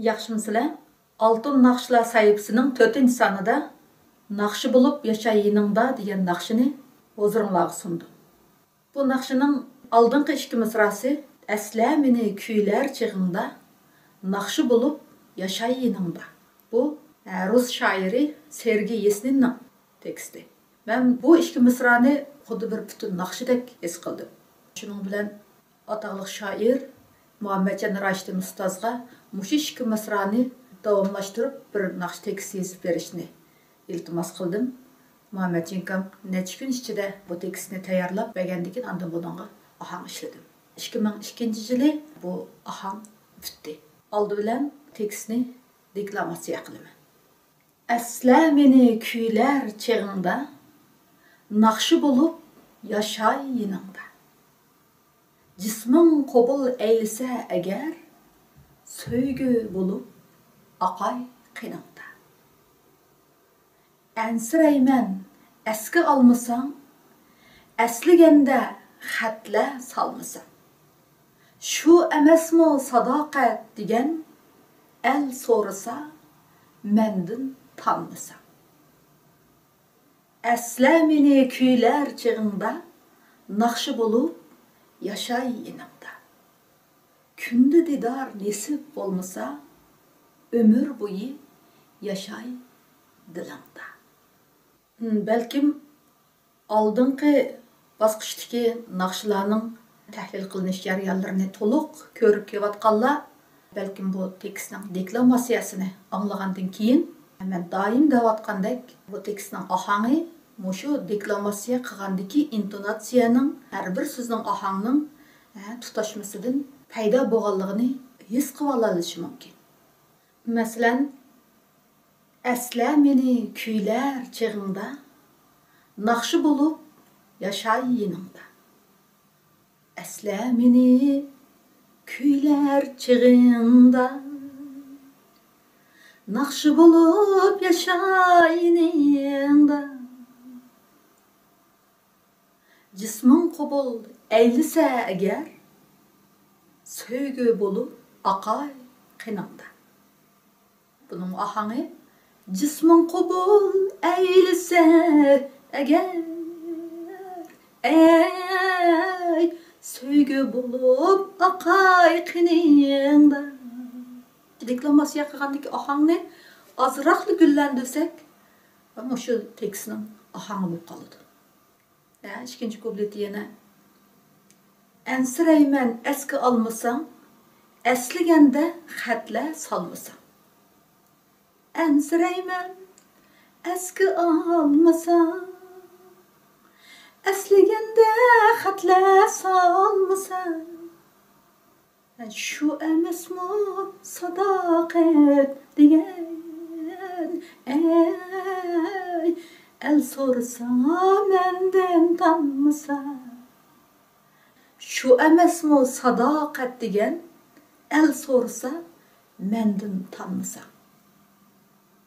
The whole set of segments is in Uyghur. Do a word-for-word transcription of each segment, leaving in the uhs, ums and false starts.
ياخشىمۇسىلەر؟ ئالتۇن ناخشىلار سەھىپىسىنىڭ تۆتىنچى سانىدا ناخشا بولۇپ ياشاي يېنىڭدا دېگەن ناخشىنى ھۇزۇرۇڭلارغا سۇندۇم. بۇ ناخشىنىڭ ئالدىنقى ئىككى مىسراسى ئەسلە مېنى كۈيلەر چېغىڭدا، ناخشا بولۇپ ياشاي يېنىڭدا. بۇ، ئە، رۇس شائىرى سېرگېي يېسنىننىڭ تېكىستى. مەن بۇ ئىككى مىسرانى خۇددى بىر پۈتۈن ناخشىدەك ھېس قىلدىم. شۇنىڭ بىلەن ئاتاقلىق شائىر مۇھەممەتجان راشىدىن ئۇستازغا مۇشۇ ئىككى مىسرانى داۋاملاشتۇرۇپ بىر ناخشا تېكىست يېزىپ بېرىشنى ئىلتىماس قىلدىم. مۇھەممەتجان ئاكام نەچچە كۈن ئىچىدە بۇ تېكىستنى تەييارلاپ بەرگەندىن كېيىن ئاندىن بۇنىڭغا ئاھاڭ ئىشلىدىم. ئىككى مىڭ ئىككىنچى يىلى بۇ ئاھاڭ پۈتتى. ئالدى بىلەن تېكىستنى دېكلاماتسىيە قىلىمەن. ئەسلە مېنى كۈيلەر چېغىڭدا، ناخشا بولۇپ ياشاي يېنىڭدا. جىسمىڭ قوبۇل ئەيلىسە ئەگەر، سۆيگۈ بولۇپ ئاقاي قېنىڭدا. ئەنسىرەيمەن ئەسكە ئالمىساڭ، ئەسلىگەندە خەتلەر سالمىساڭ. شۇ ئەمەسمۇ ساداقەت دېگەن، ئەل سورىسا مەندىن تانمىساڭ. ئەسلە مېنى كۈيلەر چېغىڭدا، ناخشا بولۇپ ياشاي يېنىڭدا. كۈندە دىدار نېسىپ بولمىسا، ئۆمۈر بويى ياشاي دىلىڭدا. بەلكىم ئالدىنقى باسقۇچتىكى ناخشىلارنىڭ تەھلىل قىلىنىش جەريانلىرىنى تولۇق كۆرۈپ كېلىۋاتقانلار بەلكىم بۇ تېكىستنىڭ دېكلاماتسىيەسىنى ئاڭلىغاندىن كېيىن، مەن دائىم دەۋاتقاندەك، بۇ تېكىستنىڭ ئاھاڭى مۇشۇ دېكلاماتسىيە قىلغاندىكى ئىنتوناتسىيەنىڭ، ھەر بىر سۆزنىڭ ئاھاڭنىڭ، ھە، تۇتاشمىسىدىن پەيدا بولغانلىقىنى ھېس قىلىۋالالىشى مۇمكىن. مەسىلەن، ئەسلە مېنى كۈيلەر چېغىڭدا، ناخشا بولۇپ ياشاي يېنىڭدا. ئەسلە مېنى كۈيلەر چېغىڭدا، ناخشا بولۇپ ياشاي يېنىڭدا. جىسمىڭ قوبۇل ئەيلىسە ئەگەر، سۆيگۈ بولۇپ ئاقاي قېنىڭدا. بۇنىڭ ئاھاڭى، جىسمىڭ قوبۇل ئەيلىسە ئەگەر، ئەي، سۆيگۈ بولۇپ ئاقاي قېنىڭدا. دېكلاماتسىيە قىلغاندىكى ئاھاڭنى ئازراقلا گۈللەندۈرسەك، مۇشۇ تېكىستنىڭ ئاھاڭى بولۇپ قالىدۇ. ھە، ئىككىنچى كۇپلېتى يەنە. ئەنسىرەيمەن ئەسكە ئالمىساڭ، ئەسلىگەندە خەتلەر سالمىساڭ. ئەنسىرەيمەن ئەسكە ئالمىساڭ، ئەسلىگەندە خەتلەر سالمىساڭ. شۇ ئەمەسمۇ ساداقەت دېگەن، ئەي، ئەل سورىسا مەندىن تانمىسا. شۇ ئەمەسمۇ ساداقەت دېگەن، ئەل سورىسا مەندىن تانمىسا.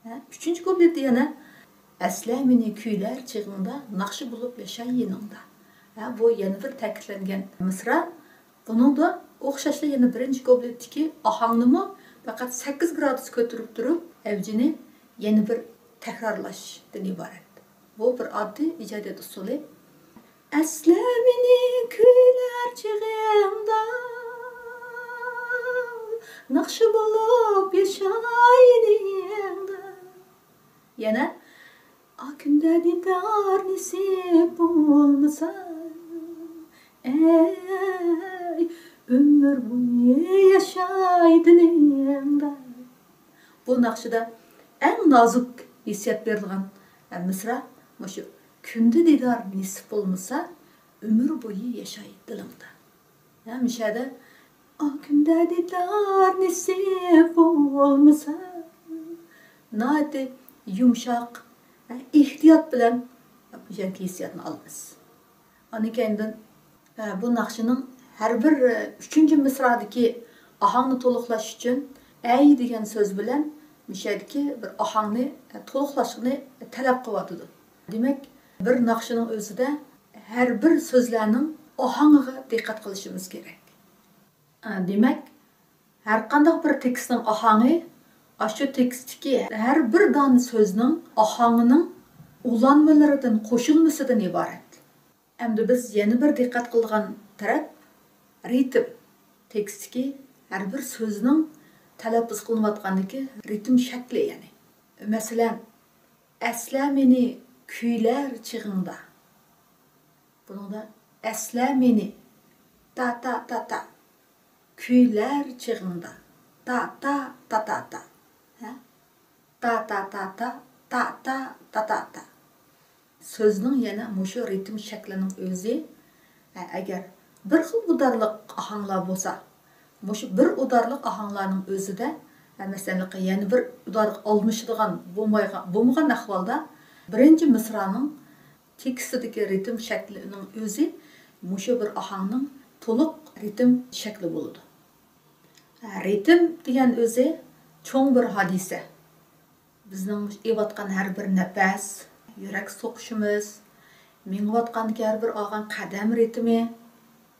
ھە، ئۈچىنچى كۇپلېتى يەنە، ئەسلە مېنى كۈيلەر چېغىڭدا، ناخشا بولۇپ ياشاي يېنىڭدا. ھە، بۇ يەنە بىر تەكىتلەنگەن مىسرا. بۇنىڭدا ئوخشاشلا يەنە بىرىنچى كۇپلېتتىكى ئاھاڭنىمۇ پەقەت سەككىز گرادۇس كۆتۈرۈپ تۇرۇپ، ئەۋجىنى يەنە بىر تەكرارلاشتىن ئىبارەت. بۇ بىر ئاددىي ئىجادىيەت ئۇسۇلى. ئەسلە مېنى كۈيلەر چېغىڭدا، ناخشا بولۇپ ياشاي يېنىڭدا. يەنە، ئا كۈندە دىدار نېسىپ بولمىسا، ئەي، ئۆمۈر بويى ياشاي دىلىڭدا. بۇ ناخشىدا ئەڭ نازۇك ھېسسىيات بېرىدىغان مىسرا مۇشۇ، كۈندە دىدار نېسىپ بولمىسا، ئۆمۈر بويى ياشاي دىلىڭدا. ھە، مۇشۇ يەردە، ئا كۈندە دىدار نېسىپ بولمىسا، ناھايىتى يۇمشاق، ھە، ئېھتىيات بىلەن مۇشۇ يەردىكى ھېسسىياتنى ئالىمىز. ئاندىن كەينىدىن، ھە، بۇ ناخشىنىڭ ھەر بىر، ئە، ئۈچىنچى مىسرادىكى ئاھاڭنى تولۇقلاش ئۈچۈن ئەي دېگەن سۆز بىلەن مۇشۇ يەردىكى بىر ئاھاڭنى، ئە، تولۇقلاشنى تەلەپ قىلىۋاتىدۇ. دېمەك، بىر ناخشىنىڭ ئۆزىدە ھەر بىر سۆزلەرنىڭ ئاھاڭىغا دىققەت قىلىشىمىز كېرەك. ئە، دېمەك، ھەرقانداق بىر تېكىستنىڭ ئاھاڭى ئاشۇ تېكىستتىكى ھەر بىر دانە سۆزنىڭ ئاھاڭىنىڭ ئۇلانمىلىرىدىن، قوشۇلمىسىدىن ئىبارەت. ئەمدى بىز يەنە بىر دىققەت قىلىدىغان تەرەپ رىتىم. تېكىستتىكى ھەر بىر سۆزنىڭ تەلەپپۇز قىلىنىۋاتقاندىكى رىتىم شەكلى، يەنى. مەسىلەن، ئەسلە مېنى كۈيلەر چېغىڭدا. بۇنىڭدا ئەسلە مېنى، تا، تا، تا، تا. كۈيلەر چېغىڭدا. تا، تا، تا، تا، تا. ھە؟ تا، تا، تا، تا، تا، تا، تا، تا، تا. سۆزنىڭ يەنە مۇشۇ رىتىم شەكلىنىڭ ئۆزى، ھە، ئەگەر بىر خىل ئۇدارلىق ئاھاڭلار بولسا، مۇشۇ بىر ئۇدارلىق ئاھاڭلارنىڭ ئۆزىدە، ھە، مەسىلەن، يەنە بىر ئۇدارغا ئالمىشىدىغان بولمايغان، بولمىغان ئەھۋالدا بىرىنچى مىسرانىڭ تېكىستىدىكى رىتىم شەكلىنىڭ ئۆزى مۇشۇ بىر ئاھاڭنىڭ تولۇق رىتىم شەكلى بولىدۇ. رىتىم دېگەن ئۆزى چوڭ بىر ھادىسە. بىزنىڭ ئېلىۋاتقان ھەر بىر نەپەس، يۈرەك سوقۇشىمىز، مېڭىۋاتقاندىكى ھەر بىر ئالغان قەدەم رىتىمى،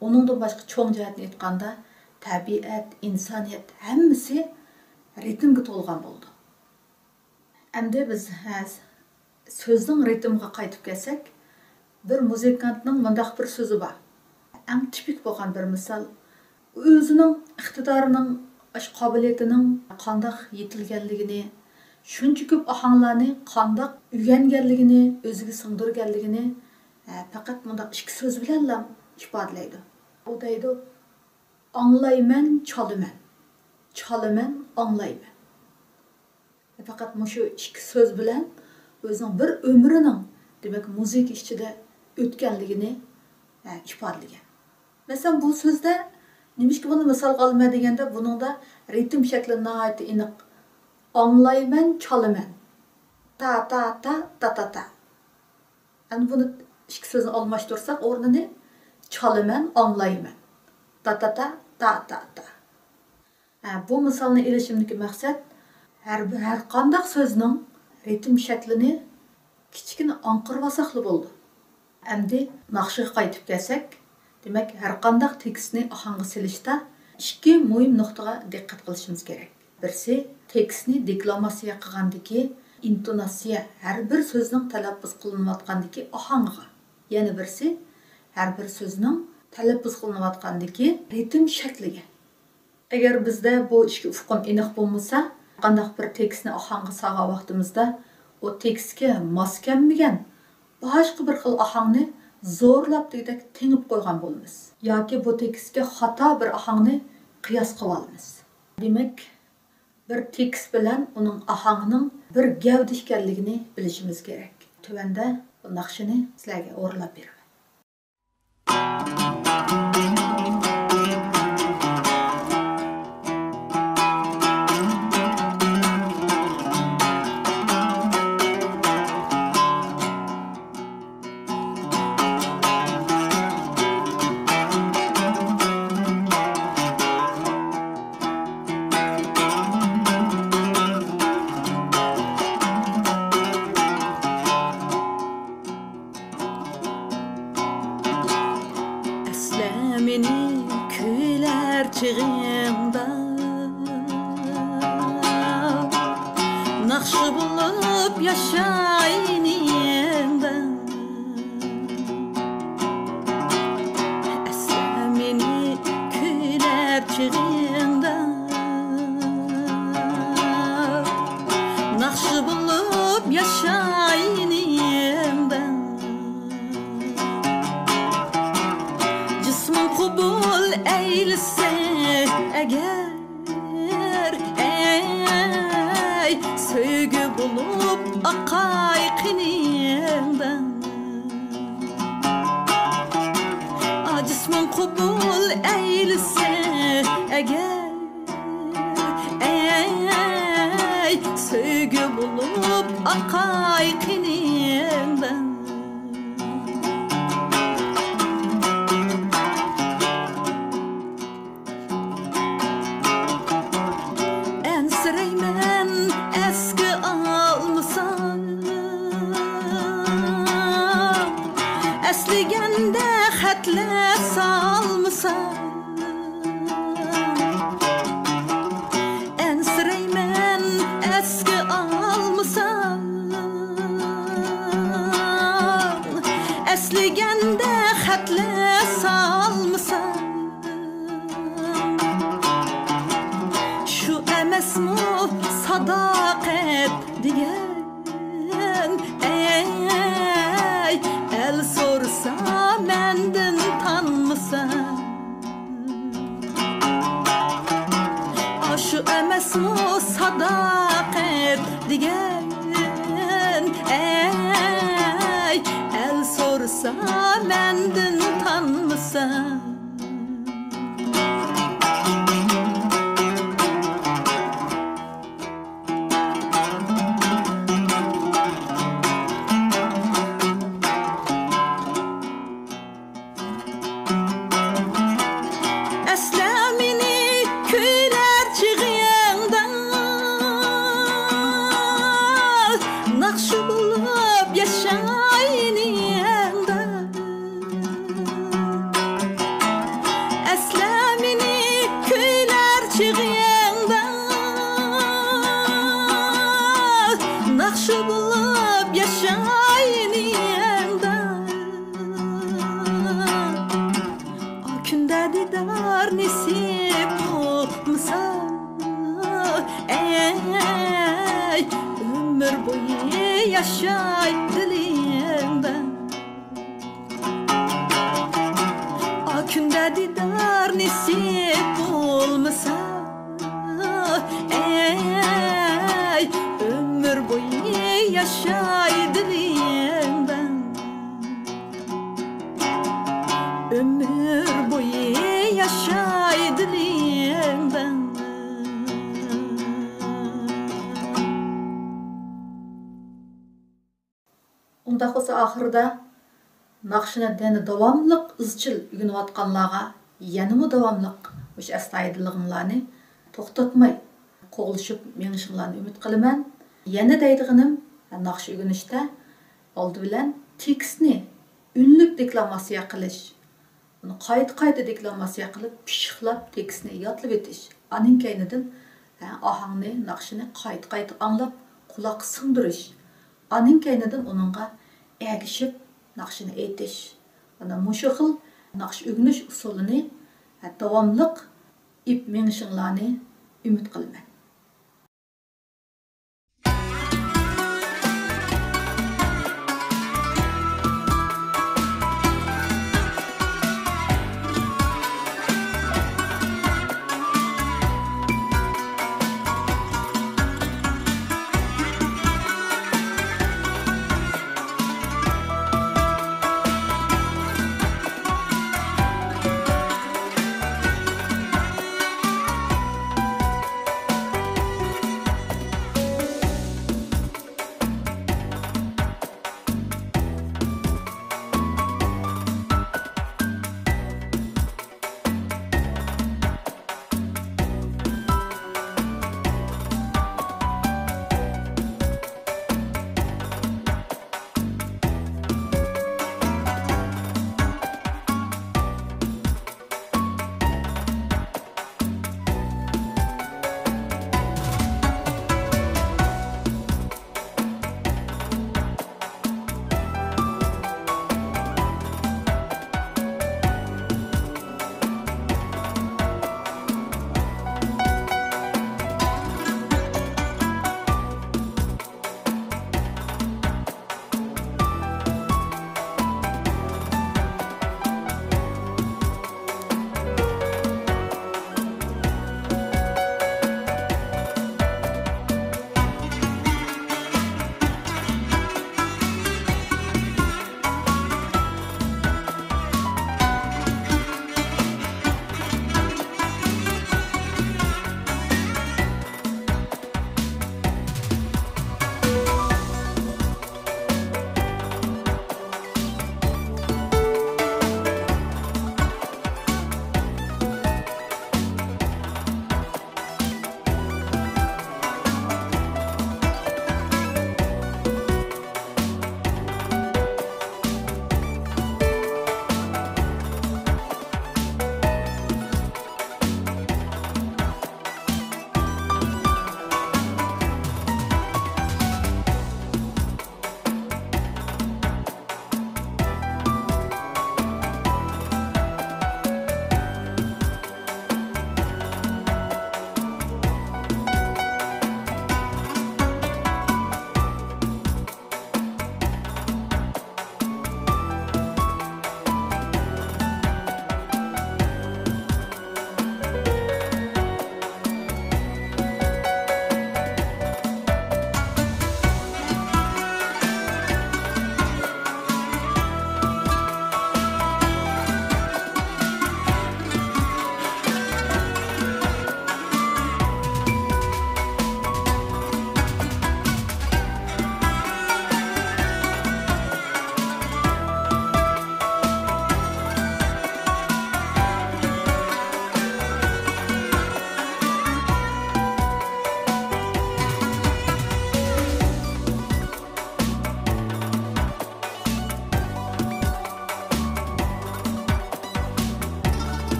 ئۇنىڭدىن باشقا چوڭ جەھەتتىن ئېيتقاندا، تەبىئەت، ئىنسانىيەت ھەممىسى رىتىمگە تولغان بولىدۇ. ئەمدى بىز، ھە، سۆزنىڭ رىتىمىغا قايتىپ كەلسەك، بىر مۇزىكانتنىڭ مۇنداق بىر سۆزى بار. ئەڭ تىپىك بولغان بىر مىسال. ئۆزىنىڭ ئىقتىدارىنىڭ، ئاشۇ قابىلىيىتىنىڭ قانداق يېتىلگەنلىكىنى، شۇنچە كۆپ ئاھاڭلارنى قانداق ئۆگەنگەنلىكىنى، ئۆزىگە سىڭدۈرگەنلىكىنى، ھە، پەقەت مۇنداق ئىككى سۆز بىلەنلا ئىپادىلەيدۇ. ئۇ دەيدۇ، ئاڭلايمەن، چالىمەن. چالىمەن، ئاڭلايمەن. پەقەت مۇشۇ ئىككى سۆز بىلەن ئۆزىنىڭ بىر ئۆمرىنىڭ، دېمەك، مۇزىكا ئىچىدە ئۆتكەنلىكىنى، ئە، ئىپادىلىگەن. مەسىلەن، بۇ سۆزدە نېمىشقا بۇنى مىسالغا ئالىمەن دېگەندە، بۇنىڭدا رىتىم شەكلى ناھايىتى ئېنىق. ئاڭلايمەن، چالىمەن. تا، تا، تا، تا، تا، تا. ئەمدى بۇنى ئىككى سۆزنى ئالماشتۇرساق ئورنىنى، چالىمەن، ئاڭلايمەن. تا، تا، تا، تا، تا، تا. ھە، بۇ مىسالنى ئېلىشىمدىكى مەقسەت، ھەر، ھەر قانداق سۆزنىڭ رىتىم شەكلىنى كىچىككىنە ئاڭقىرىۋالساقلا بولىدۇ. ئەمدى ناخشىغا قايتىپ كەلسەك، دېمەك، ھەر قانداق تېكىستنى ئاھاڭغا سېلىشتا ئىككى مۇھىم نۇقتىغا دىققەت قىلىشىمىز كېرەك. بىرسى، تېكىستنى دېكلاماتسىيە قىلغاندىكى ئىنتوناتسىيە، ھەر بىر سۆزنىڭ تەلەپپۇز قىلىنىۋاتقاندىكى ئاھاڭىغا. يەنە بىرسى، ھەر بىر سۆزنىڭ تەلەپپۇز قىلىنىۋاتقاندىكى رىتىم شەكلىگە. ئەگەر بىزدە بۇ ئىككى ئۇقۇم ئېنىق بولمىسا، قانداق بىر تېكىستنى ئاھاڭغا سالغان ۋاقتىمىزدا، ئۇ تېكىستكە ماس كەلمىگەن باشقا بىر خىل ئاھاڭنى زورلاپ دېگۈدەك تېڭىپ قويغان بولىمىز. ياكى بۇ تېكىستكە خاتا بىر ئاھاڭنى قىياس قىلىۋالىمىز. دېمەك، بىر تېكىست بىلەن ئۇنىڭ ئاھاڭىنىڭ بىر گەۋدە ئىكەنلىكىنى بىلىشىمىز كېرەك. تۆۋەندە بۇ ناخشىنى سىلەرگە ئورۇنلاپ بېرىمەن. ئەسلە مېنى كۈيلەر چېغىڭدا، ناخشا بولۇپ ياشاينىڭدا. ئەسلە مېنى كۈيلەر چېغىڭدا، ناخشا بولۇپ ياشاينىڭدا. جىسمىڭ قوبۇل ئەيلىسە ئەگەر، ئەي، سۆيگۈ بولۇپ ئاقاي قېنىڭدىن. ئا، جىسمىڭ قوبۇل ئەيلىسە ئەگەر، ئەي، سۆيگۈ بولۇپ ئاقاي قېنىڭدىن. ئەنسىرەيمەن ئەسكە ئالمىسام، ئەسلىگەندە خەتلەر سالمىسام. ئەسمۇ ساداقەت دېگەن، ئەي، ئەل سورىسا مەندىن تانمىسا. ئاشۇ ئەمەسمۇ ساداقەت دېگەن، ئەي، ئەل سورىسا مەندىن تانمىسا. ئەسلە مېنى كۈيلەر چېغىڭدا، ناخشا بولۇپ ياشايلى ئەڭدى. ئەسلە مېنى كۈيلەر چېغىڭدا، ناخشا بولۇپ ياشايلى ئەڭدى. ئا كۈندە دىدار نېسىپ بولمىسا، ئەي، ئۆمۈر بويى ياشاي دىلىڭدا. ئا كۈندە دىدار نېسىپ بولمىسا، ئەي، ئۆمۈر بويى ياشاي دىلىڭدا. ئۆمۈر بويى ياشاي دىلىڭدا. ئۇنداق بولسا، ئاخىرىدا ناخشىنى يەنە داۋاملىق ئىزچىل ئۆگىنىۋاتقانلارغا يەنىمۇ داۋاملىق مۇشۇ ئەستايىدىللىقىڭلارنى توختاتماي قوغلىشىپ مېڭىشىڭلارنى ئۈمىد قىلىمەن. يەنە دەيدىغىنىم، ناخشا ئۆگىنىشتە ئالدى بىلەن تېكىستنى ئۈنلۈك دېكلاماتسىيە قىلىش، ئۇنى قايتا-قايتا دېكلاماتسىيە قىلىپ، پىششىقلاپ تېكىستنى يادلىۋېتىش. ئانىڭ كەينىدىن، ھە، ئاھاڭنى، ناخشىنى قايتا-قايتا ئاڭلاپ، قۇلاققا سىڭدۈرۈش. ئانىڭ كەينىدىن ئۇنىڭغا ئەگىشىپ ناخشىنى ئېيتىش. مانا مۇشۇ خىل ناخشا ئۆگىنىش ئۇسۇلىنى، ھە، داۋاملىق ئېلىپ مېڭىشىڭلارنى ئۈمىد قىلىمەن.